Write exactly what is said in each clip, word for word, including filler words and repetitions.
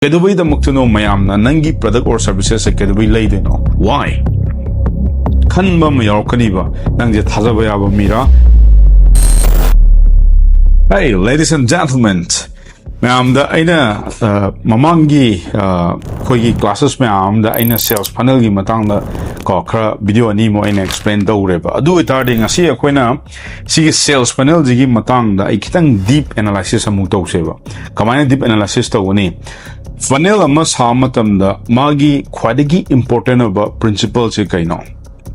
ꯀꯩꯗꯧꯕꯩꯗꯃꯛꯇꯅꯣ ꯃꯌꯥꯝꯅ ꯅꯪꯒꯤ product or services ꯁꯦ ꯀꯩꯗꯧꯕꯩ ꯂꯩꯗꯣꯏꯅꯣ? Why? ꯈꯟꯕ ꯑꯃ ꯌꯥꯎꯔꯛꯀꯅꯤꯕ, ꯅꯪꯁꯦ ꯊꯥꯖꯕ ꯌꯥꯕ ꯃꯤꯔꯥ? Hey, ladies and gentlemen, ꯃꯌꯥꯝꯗ ꯑꯩꯅ, ꯑ, ꯃꯃꯥꯡꯒꯤ, ꯑ, ꯑꯩꯈꯣꯏꯒꯤ classes ꯃꯌꯥꯝ ꯑꯃꯗ ꯑꯩꯅ sales funnel ꯒꯤ ꯃꯇꯥꯡꯗ ꯀꯣ ꯈꯔ video ꯑꯅꯤꯃꯨꯛ ꯑꯩꯅ explain ꯇꯧꯈ꯭ꯔꯦꯕ꯫ ꯑꯗꯨ ꯑꯣꯏꯇꯥꯔꯗꯤ ꯉꯁꯤ ꯑꯩꯈꯣꯏꯅ ꯁꯤꯒꯤ sales funnel ꯁꯤꯒꯤ ꯃꯇꯥꯡꯗ ꯑꯩ ꯈꯤꯇꯪ deep analysis ꯑꯃꯨꯛ ꯇꯧꯁꯦꯕ꯫ ꯀꯃꯥꯏꯅ deep analysis ꯇꯧꯒꯅꯤ? Funnel ꯑꯃ ꯁꯥꯕ ꯃꯇꯝꯗ ꯃꯥꯒꯤ ꯈ꯭ꯋꯥꯏꯗꯒꯤ important ꯑꯣꯏꯕ principle ꯁꯦ ꯀꯩꯅꯣ?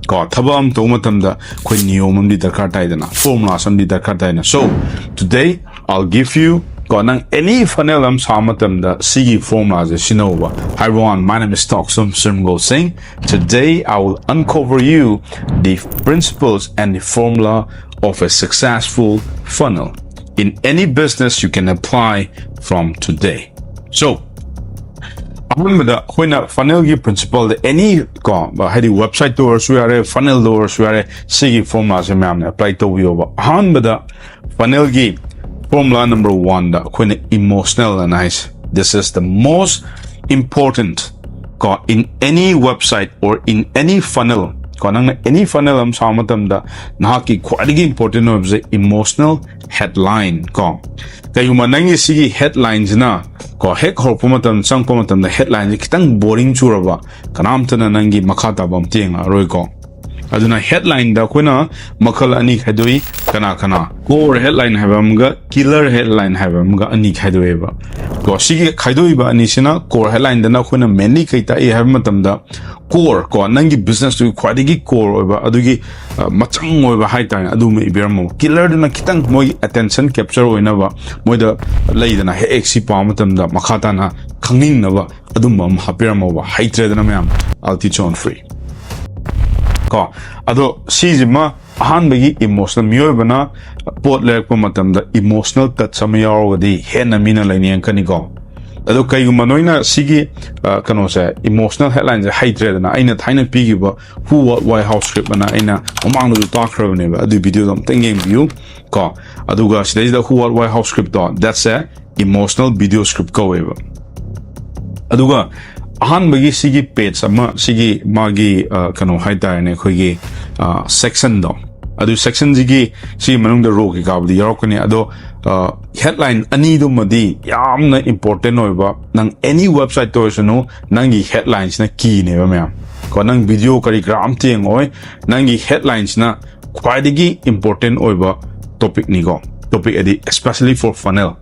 ꯀꯣ, ꯊꯕꯛ ꯑꯃ ꯇꯧꯕ ꯃꯇꯝꯗ ꯑꯩꯈꯣꯏ ꯅꯤꯌꯣꯝ ꯑꯃꯗꯤ ꯗꯔꯀꯥꯔ ꯇꯥꯏꯗꯅ, formulas ꯑꯃꯗꯤ ꯗꯔꯀꯥꯔ ꯇꯥꯏꯗꯅ꯫ So, today I'll give you, ꯀꯣ, ꯅꯪ any funnel ꯑꯃ ꯁꯥꯕ ꯃꯇꯝꯗ ꯁꯤꯒꯤ formula say ꯁꯤꯖꯤꯟꯅꯧꯕ꯫ Hi everyone, my name is Taoksum Srimgol Singh. Today I will uncover you the principles and the formula of a successful funnel. In any business you can apply from today. So, ꯑꯍꯥꯟꯕꯗ ꯑꯩꯈꯣꯏꯅ funnel ꯒꯤ principle ꯗ any ꯀꯣ, ꯍꯥꯏꯗꯤ website ꯇ ꯑꯣꯏꯔꯁꯨ ꯌꯥꯔꯦ, funnel ꯗ ꯑꯣꯏꯔꯁꯨ ꯌꯥꯔꯦ, ꯁꯤꯒꯤ formula ꯁꯦ ꯃꯌꯥꯝꯅ apply ꯇꯧꯕꯤꯌꯣꯕ꯫ ꯑꯍꯥꯟꯕꯗ funnel ꯒꯤ formula number one ꯗ ꯑꯩꯈꯣꯏꯅ emotional ꯑꯅ ꯍꯥꯏꯁꯦ, this is the most important ꯀꯣ, in any website or in any funnel ꯀꯣ, ꯅꯪꯅ any funnel ꯑꯃ ꯁꯥꯕ ꯃꯇꯝꯗ ꯅꯍꯥꯛꯀꯤ ꯈ꯭ꯋꯥꯏꯗꯒꯤ important ꯑꯣꯏꯕꯁꯦ emotional headline ꯀꯣ꯫ ꯀꯩꯒꯨꯝꯕ ꯅꯪꯒꯤ ꯁꯤꯒꯤ headline ꯁꯤꯅ ꯀꯣ, ꯍꯦꯛ ꯍꯧꯔꯛꯄ ꯃꯇꯝꯗ, ꯆꯪꯉꯛꯄ ꯃꯇꯝꯗ headline ꯁꯦ ꯈꯤꯇꯪ boring ꯆꯨꯔꯕ, ꯀꯅꯥꯝꯇꯅ ꯅꯪꯒꯤ ꯃꯈꯥ ꯇꯥꯕ ꯑꯝꯇ ꯌꯦꯡꯉꯛꯑꯔꯣꯏꯀꯣ꯫ ꯑꯗꯨꯅ headline ꯗ ꯑꯩꯈꯣꯏꯅ ꯃꯈꯜ ꯑꯅꯤ ꯈꯥꯏꯗꯣꯛꯏ꯫ ꯀꯅꯥ ꯀꯅꯥ? Core headline ꯍꯥꯏꯕ ꯑꯃꯒ killer headline ꯍꯥꯏꯕ ꯑꯃꯒ ꯑꯅꯤ ꯈꯥꯏꯗꯣꯛꯑꯦꯕ꯫ ꯀꯣ, ꯁꯤꯒꯤ ꯈꯥꯏꯗꯣꯛꯏꯕ ꯑꯅꯤꯁꯤꯅ, core headline ꯗꯅ ꯑꯩꯈꯣꯏꯅ mainly ꯀꯩ ꯇꯥꯛꯏ ꯍꯥꯏꯕ ꯃꯇꯝꯗ, core ꯀꯣ, ꯅꯪꯒꯤ business ꯇꯨꯒꯤ ꯈ꯭ꯋꯥꯏꯗꯒꯤ core ꯑꯣꯏꯕ, ꯑꯗꯨꯒꯤ, ꯑ, ꯃꯆꯪ ꯑꯣꯏꯕ ꯍꯥꯏꯇꯥꯔꯦ, ꯑꯗꯨꯝꯕ ꯏꯕꯤꯔꯝꯃꯣ꯫ Killer ꯗꯨꯅ ꯈꯤꯇꯪ ꯃꯣꯏꯒꯤ attention capture ꯑꯣꯏꯅꯕ, ꯃꯣꯏꯗ ꯂꯩꯗꯅ, ꯍꯦꯛ ꯍꯦꯛ ꯁꯤ ꯄꯥꯕ ꯃꯇꯝꯗ ꯃꯈꯥ ꯇꯥꯅ ꯈꯪꯅꯤꯡꯅꯕ ꯑꯗꯨꯝꯕ ꯑꯃ ꯍꯥꯞꯄꯤꯔꯝꯃꯣꯕ꯫ ꯍꯩꯇ꯭ꯔꯦꯗꯅ ꯃꯌꯥꯝ, I'll teach you on free ꯀꯣ꯫ ꯑꯗꯣ ꯁꯤꯁꯤꯃ ꯑꯍꯥꯟꯕꯒꯤ emotional, ꯃꯤꯑꯣꯏꯕꯅ ꯄꯣꯠ ꯂꯩꯔꯛꯄ ꯃꯇꯝꯗ emotional touch ꯑꯃ ꯌꯥꯎꯔꯒꯗꯤ ꯍꯦꯟꯅ ꯃꯤꯅ ꯂꯩꯅꯤꯡꯉꯛꯀꯅꯤꯀꯣ꯫ ꯑꯗꯣ ꯀꯩꯒꯨꯝꯕ ꯅꯣꯏꯅ ꯁꯤꯒꯤ, ꯑ, ꯀꯩꯅꯣꯁꯦ, emotional headline ꯁꯦ ꯍꯩꯇ꯭ꯔꯦꯗꯅ, ꯑꯩꯅ ꯊꯥꯏꯅ ꯄꯤꯈꯤꯕ Who What Why How script ꯑꯅ ꯑꯩꯅ ꯃꯃꯥꯡꯗꯁꯨ ꯇꯥꯛꯈ꯭ꯔꯕꯅꯦꯕ, ꯑꯗꯨꯒꯤ video ꯗꯣ ꯑꯝꯇꯪ ꯌꯦꯡꯕꯤꯌꯨ ꯀꯣ꯫ ꯑꯗꯨꯒ ꯁꯤꯗꯩꯁꯤꯗ Who What Why How script to, that's a emotional video script ꯀꯧꯋꯦꯕ꯫ ꯑꯗꯨꯒ ꯑꯍꯥꯟꯕꯒꯤ ꯁꯤꯒꯤ page ꯑꯃ, ꯁꯤꯒꯤ ꯃꯥꯒꯤ ꯑ, ꯀꯩꯅꯣ ꯍꯥꯏꯇꯥꯔꯦꯅꯦ, ꯑꯩꯈꯣꯏꯒꯤ ꯁꯦꯛꯁꯟꯗꯣ, ꯑꯗꯨ ꯁꯦꯛꯁꯟꯁꯤꯒꯤ ꯁꯤꯒꯤ ꯃꯅꯨꯡꯗ row ꯀꯩꯀꯥꯕꯨꯗꯤ ꯌꯥꯎꯔꯛꯀꯅꯤ, ꯑꯗꯣ ꯍꯦꯗꯂꯥꯏꯟ ꯑꯅꯤꯗꯨꯃꯗꯤ ꯌꯥꯝꯅ ꯏꯝꯄꯣꯔꯇꯦꯟ ꯑꯣꯏꯕ, ꯅꯪ ꯑꯦꯅꯤ ꯋꯦꯕꯁꯥꯏꯠꯇ ꯑꯣꯏꯔꯁꯅꯨ, ꯅꯪꯒꯤ ꯍꯦꯗꯂꯥꯏꯟꯁꯤꯅ ꯀꯤꯅꯦꯕ ꯃꯌꯥꯝ꯫ ꯀꯣ, ꯅꯪ ꯚꯤꯗꯤꯑꯣ ꯀꯔꯤ ꯀꯔꯥ ꯑꯝꯇ ꯌꯦꯡꯉꯛꯑꯣꯏ, ꯅꯪꯒꯤ ꯍꯦꯗꯂꯥꯏꯟꯁꯤꯅ ꯈ꯭ꯋꯥꯏꯗꯒꯤ ꯏꯝꯄꯣꯔꯇꯦꯟ ꯑꯣꯏꯕ ꯇꯣꯄꯤꯛꯅꯤꯀꯣ꯫ ꯇꯣꯄꯤꯛ ꯍꯥꯏꯗꯤ especially for funnel꯫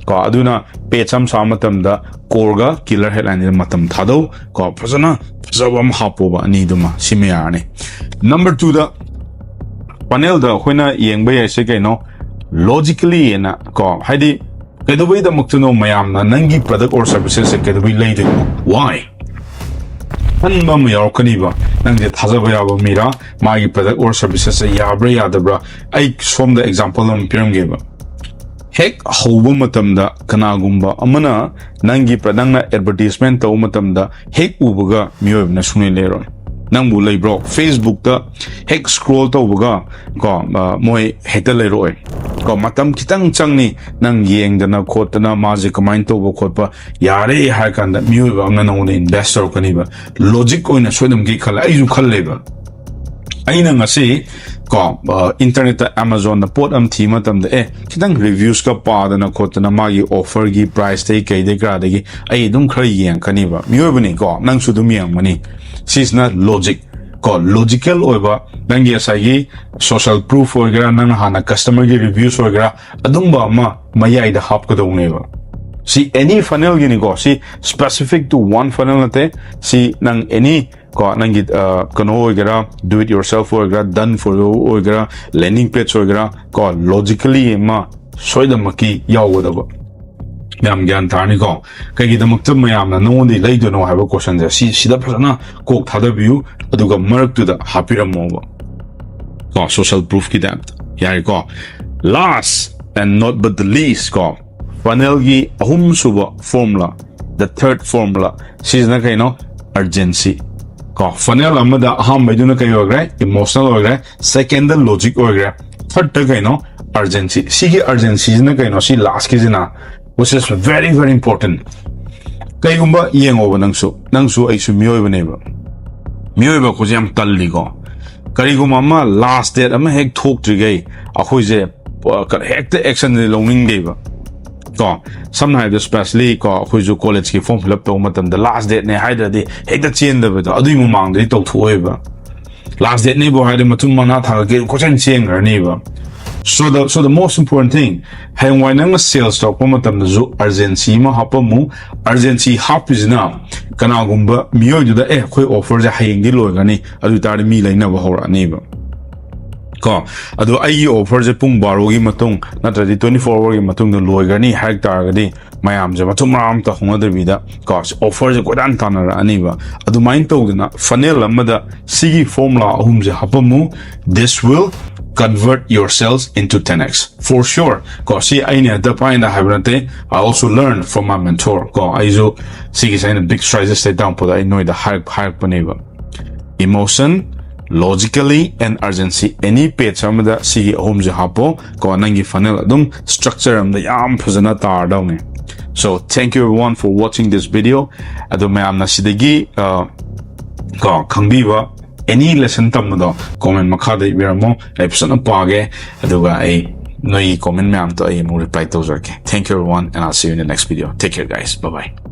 ꯀꯣ, ꯑꯗꯨꯅ page ꯑꯃ ꯁꯥꯕ ꯃꯇꯝꯗ core-ꯒ killer headline-ꯗ ꯃꯇꯝ ꯊꯥꯗꯧ꯫ ꯀꯣ, ꯐꯖꯅ ꯐꯖꯕ ꯑꯃ ꯍꯥꯞꯄꯣꯕ, ꯑꯅꯤꯗꯨꯃ, ꯁꯤꯃ ꯌꯥꯔꯅꯤ꯫ Number two-ꯗ, funnel-ꯗ ꯑꯩꯈꯣꯏꯅ ꯌꯦꯡꯕ ꯌꯥꯏꯁꯦ ꯀꯩꯅꯣ? Logically ꯍꯥꯏꯅ, ꯀꯣ, ꯍꯥꯏꯗꯤ ꯀꯩꯗꯧꯕꯩꯗꯃꯛꯇꯅꯣ ꯃꯌꯥꯝꯅ ꯅꯪꯒꯤ product or services-ꯁꯦ ꯀꯩꯗꯧꯕꯩ ꯂꯩꯗꯣꯏꯅꯣ? Why? ꯈꯟꯕ ꯑꯃ ꯌꯥꯎꯔꯛꯀꯅꯤꯕ, ꯅꯪꯁꯦ ꯊꯥꯖꯕ ꯌꯥꯕ ꯃꯤꯔꯥ, ꯃꯥꯒꯤ product or services-ꯁꯦ ꯌꯥꯕ꯭ꯔꯥ ꯌꯥꯗꯕ꯭ꯔꯥ? ꯑꯩ ꯁꯣꯝꯗ example ꯑꯃ ꯄꯤꯔꯝꯒꯦꯕ꯫ ꯍꯦꯛ ꯍꯧꯕ ꯃꯇꯝꯗ ꯀꯅꯥꯒꯨꯝꯕ ꯑꯃꯅ ꯅꯪꯒꯤ ꯄ꯭ꯔ-, ꯅꯪꯅ advertisement ꯇꯧꯕ ꯃꯇꯝꯗ ꯍꯦꯛ ꯎꯕꯒ ꯃꯤꯑꯣꯏꯕꯅ ꯁꯨꯡꯂꯩ ꯂꯩꯔꯣꯏ꯫ ꯅꯪꯕꯨ ꯂꯩꯕ꯭ꯔꯣ? Facebook-ꯇ ꯍꯦꯛ scroll ꯇꯧꯕꯒ, ꯀꯣ, ꯑ, ꯃꯣꯏ ꯍꯦꯛꯇ ꯂꯩꯔꯛꯑꯣꯏ꯫ ꯀꯣ, ꯃꯇꯝ ꯈꯤꯇꯪ ꯆꯪꯅꯤ ꯅꯪ ꯌꯦꯡꯗꯅ ꯈꯣꯠꯇꯅ, ꯃꯥꯁꯦ ꯀꯃꯥꯏꯅ ꯇꯧꯕ ꯈꯣꯠꯄ, ꯌꯥꯔꯦ ꯍꯥꯏꯔ ꯀꯥꯟꯗ ꯃꯤꯑꯣꯏꯕ ꯑꯃꯅ ꯅꯪꯉꯣꯟꯗ invest ꯇꯧꯔꯛꯀꯅꯤꯕ꯫ Logic ꯑꯣꯏꯅ ꯁꯣꯏꯗꯅꯃꯛꯀꯤ ꯈꯜꯂꯦ, ꯑꯩꯁꯨ ꯈꯜꯂꯦꯕ꯫ ꯑꯩꯅ ꯉꯁꯤ, ꯀꯣ, ꯑ, internet-ꯇ, Amazon-ꯗ ꯄꯣꯠ ꯑꯃ ꯊꯤꯕ ꯃꯇꯝꯗ, ꯑꯦ, ꯈꯤꯇꯪ reviews-ꯀ ꯄꯥꯗꯅ ꯈꯣꯠꯇꯅ, ꯃꯥꯒꯤ offer-ꯒꯤ price-ꯇꯒꯤ ꯀꯩꯗꯒꯤ ꯀꯔꯥꯗꯒꯤ ꯑꯩ ꯑꯗꯨꯝ ꯈꯔ ꯌꯦꯡꯉꯛꯀꯅꯤꯕ꯫ ꯃꯤꯑꯣꯏꯕꯅꯤꯀꯣ, ꯅꯪꯁꯨ ꯑꯗꯨꯝ ꯌꯦꯡꯉꯝꯒꯅꯤ꯫ ꯁꯤꯁꯤꯅ logic꯫ ꯀꯣ, logical ꯑꯣꯏꯕ, ꯅꯪꯒꯤ ꯉꯁꯥꯏꯒꯤ social proof ꯑꯣꯏꯒꯦꯔꯥ, ꯅꯪꯅ ꯍꯥꯟꯅ customer-ꯒꯤ reviews ꯑꯣꯏꯒꯦꯔꯥ, ꯑꯗꯨꯝꯕ ꯑꯃ ꯃꯌꯥꯏꯗ ꯍꯥꯞꯀꯗꯧꯅꯦꯕ꯫ ꯁꯤ any funnel-ꯒꯤꯅꯤꯀꯣ, ꯁꯤ specific to one funnel ꯅꯠꯇꯦ꯫ ꯁꯤ ꯅꯪ any, ꯀꯣ, ꯅꯪꯒꯤ, ꯑ, ꯀꯩꯅꯣ ꯑꯣꯏꯒꯦꯔꯥ, do it yourself ꯑꯣꯏꯒꯦꯔꯥ, done for you ꯑꯣꯏꯒꯦꯔꯥ, landing page ꯑꯣꯏꯒꯦꯔꯥ, ꯀꯣ, logically ꯑꯃ ꯁꯣꯏꯗꯅꯃꯛꯀꯤ ꯌꯥꯎꯒꯗꯕ꯫ ꯌꯥꯝ ꯒ꯭ꯌꯥꯟ ꯇꯥꯔꯅꯤꯀꯣ꯫ ꯀꯩꯒꯤꯗꯃꯛꯇ ꯃꯌꯥꯝꯅ ꯅꯉꯣꯟꯗꯒꯤ ꯂꯩꯗꯣꯏꯅꯣ ꯍꯥꯏꯕ question-ꯁꯦ, ꯁꯤ, ꯁꯤꯗ ꯐꯖꯅ ꯀꯣꯛ ꯊꯥꯗꯕꯤꯌꯨ, ꯑꯗꯨꯒ ꯃꯔꯛꯇꯨꯗ ꯍꯥꯞꯄꯤꯔꯝꯃꯣꯕ꯫ ꯀꯣ, social proof-ꯀꯤ type-ꯇ꯫ ꯌꯥꯔꯦꯀꯣ? Last and not but the least, ꯀꯣ, funnel-ꯒꯤ ꯑꯍꯨꯝꯁꯨꯕ formula, the third formula, ꯁꯤꯁꯤꯅ ꯀꯩꯅꯣ? Urgency꯫ ꯀꯣ, funnel ꯑꯃꯗ ꯑꯍꯥꯟꯕꯩꯗꯨꯅ ꯀꯩ ꯑꯣꯏꯈ꯭ꯔꯦ? Emotional ꯑꯣꯏꯈ꯭ꯔꯦ꯫ Second-ꯗ logic ꯑꯣꯏꯈ꯭ꯔꯦ꯫ Third-ꯇ ꯀꯩꯅꯣ? Urgency꯫ ꯁꯤꯒꯤ urgency-ꯁꯤꯅ ꯀꯩꯅꯣ? ꯁꯤ last-ꯀꯤꯁꯤꯅ, which is very, very important꯫ ꯀꯩꯒꯨꯝꯕ ꯌꯦꯡꯉꯣꯕ, ꯅꯪꯁꯨ ꯅꯪꯁꯨ ꯑꯩꯁꯨ ꯃꯤꯑꯣꯏꯕꯅꯦꯕ꯫ ꯃꯤꯑꯣꯏꯕ ꯑꯩꯈꯣꯏꯁꯦ ꯌꯥꯝ ꯇꯜꯂꯤꯀꯣ꯫ ꯀꯔꯤꯒꯨꯝꯕ ꯑꯃ ꯂꯥꯁ ꯗꯦꯠ ꯑꯃ ꯍꯦꯛ ꯊꯣꯛꯇ꯭ꯔꯤꯈꯩ ꯑꯩꯈꯣꯏꯁꯦ ꯄ-, ꯀ-, ꯍꯦꯛꯇ ꯑꯦꯛꯁꯟꯁꯦ ꯂꯧꯅꯤꯡꯗꯦꯕ꯫ ꯀꯣ, ꯁꯝꯅ ꯍꯥꯏꯔꯕꯗ, ꯁ꯭ꯄꯦꯁꯂꯤ ꯀꯣ, ꯑꯩꯈꯣꯏꯁꯨ ꯀꯣꯂꯦꯖꯀꯤ ꯐꯣꯔꯝ ꯐꯤꯜ ꯑꯞ ꯇꯧꯕ ꯃꯇꯝꯗ ꯂꯥꯁ ꯗꯦꯠꯅꯦ ꯍꯥꯏꯗ꯭ꯔꯗꯤ ꯍꯦꯛꯇ ꯆꯦꯟꯗꯕꯗꯣ, ꯑꯗꯨꯒꯤ ꯃꯃꯥꯡꯗꯗꯤ ꯇꯧꯊꯣꯛꯑꯣꯏꯕ꯫ ꯂꯥꯁ ꯗꯦꯠꯅꯦꯕꯨ ꯍꯥꯏꯔꯗꯤ ꯃꯊꯨꯝ ꯃꯅꯥ ꯊꯥꯡꯒꯠꯀꯦ ꯀꯣꯏꯆꯦꯟ ꯆꯦꯟꯈ꯭ꯔꯅꯤꯕ꯫ So the, so the most important thing, ꯍꯌꯦꯡꯋꯥꯏ ꯅꯪꯅ ꯁꯦꯜꯁ ꯇꯧꯔꯛꯄ ꯃꯇꯝꯗꯁꯨ ꯑꯔꯖꯦꯟꯁꯤ ꯑꯃ ꯍꯥꯞꯄꯝꯃꯨ꯫ ꯑꯔꯖꯦꯟꯁꯤ ꯍꯥꯞꯄꯤꯁꯤꯅ ꯀꯅꯥꯒꯨꯝꯕ ꯃꯤꯑꯣꯏꯗꯨꯗ, "ꯑꯦ, ꯑꯩꯈꯣꯏ ꯑꯣꯐꯔꯁꯦ ꯍꯌꯦꯡꯗꯤ ꯂꯣꯏꯒꯅꯤ", ꯑꯗꯨ ꯑꯣꯏꯇꯥꯔꯗꯤ ꯃꯤ ꯂꯩꯅꯕ ꯍꯧꯔꯛꯑꯅꯤꯕ꯫ ꯀꯣ, ꯑꯗꯣ ꯑꯩꯒꯤ ꯑꯣꯐꯔꯁꯦ ꯄꯨꯡ ꯕꯥꯔꯣꯒꯤ ꯃꯇꯨꯡ ꯅꯠꯇ꯭ꯔꯗꯤ twenty four hourꯒꯤ ꯃꯇꯨꯡꯗ ꯂꯣꯏꯒꯅꯤ ꯍꯥꯏ ꯇꯥꯔꯒꯗꯤ, ꯃꯌꯥꯝꯁꯦ ꯃꯊꯨꯝ ꯃꯔꯥꯡ ꯑꯝꯇ ꯍꯧꯅꯗꯕꯤꯗ ꯀꯣ, ꯑꯣꯐꯔꯁꯦ ꯀꯣꯏꯇꯥꯟ ꯇꯥꯟꯅꯔꯛꯑꯅꯤꯕ꯫ ꯑꯗꯨꯃꯥꯏꯅ ꯇꯧꯗꯅ ꯐꯅꯦꯜ ꯑꯃꯗ ꯁꯤꯒꯤ ꯐꯣꯔꯃꯨꯂꯥ ꯑꯍꯨꯝꯁꯦ ꯍꯥꯞꯄꯝꯃꯨ, this will convert your sales into ten x for sure꯫ ꯀꯣ, ꯁꯤ ꯑꯩꯅ ꯍꯦꯛꯇ ꯄꯥꯏꯅ ꯍꯥꯏꯕ ꯅꯠꯇꯦ, I also learned from my mentor꯫ ꯀꯣ, ꯑꯩꯁꯨ ꯁꯤꯒꯤꯁꯦ ꯑꯩꯅ ꯕꯤꯛ ꯁ꯭ꯇ꯭ꯔꯥꯇꯦꯖꯤꯁꯇ ꯇꯥꯛꯄꯗ ꯑꯩ ꯅꯣꯏꯗ ꯍꯥꯏꯔꯛ-, ꯍꯥꯏꯔꯛꯄꯅꯦꯕ꯫ Emotion, logically and urgency, any page ꯑꯃꯗ ꯁꯤꯒꯤ ꯑꯍꯨꯝꯁꯦ ꯍꯥꯞꯄꯣ꯫ ꯀꯣ, ꯅꯪꯒꯤ ꯐꯅꯦꯜ ꯑꯗꯨꯝ ꯁ꯭ꯇ꯭ꯔꯛꯆꯔ ꯑꯃꯗ ꯌꯥꯝ ꯐꯖꯅ ꯇꯥꯔꯗꯧꯅꯦ꯫ So thank you everyone for watching this video꯫ ꯑꯗꯣ ꯃꯌꯥꯝꯅ ꯁꯤꯗꯒꯤ, ꯑ, ꯀꯣ, ꯈꯪꯕꯤꯕ any lesson ꯇꯝꯕꯗꯣ ꯀꯣꯃꯦꯟ ꯃꯈꯥꯗ ꯏꯕꯤꯔꯝꯃꯣ꯫ ꯑꯩ ꯐꯖꯅ ꯄꯥꯒꯦ, ꯑꯗꯨꯒ ꯑꯩ ꯅꯣꯏꯒꯤ ꯀꯣꯃꯦꯟ ꯃꯌꯥꯝꯗꯣ ꯑꯩ ꯑꯃꯨꯛ ꯔꯤꯄ꯭ꯂꯥꯏ ꯇꯧꯖꯔꯛꯀꯦ꯫ Thank you everyone and I'll see you in the next video. Take care guys. Bye bye.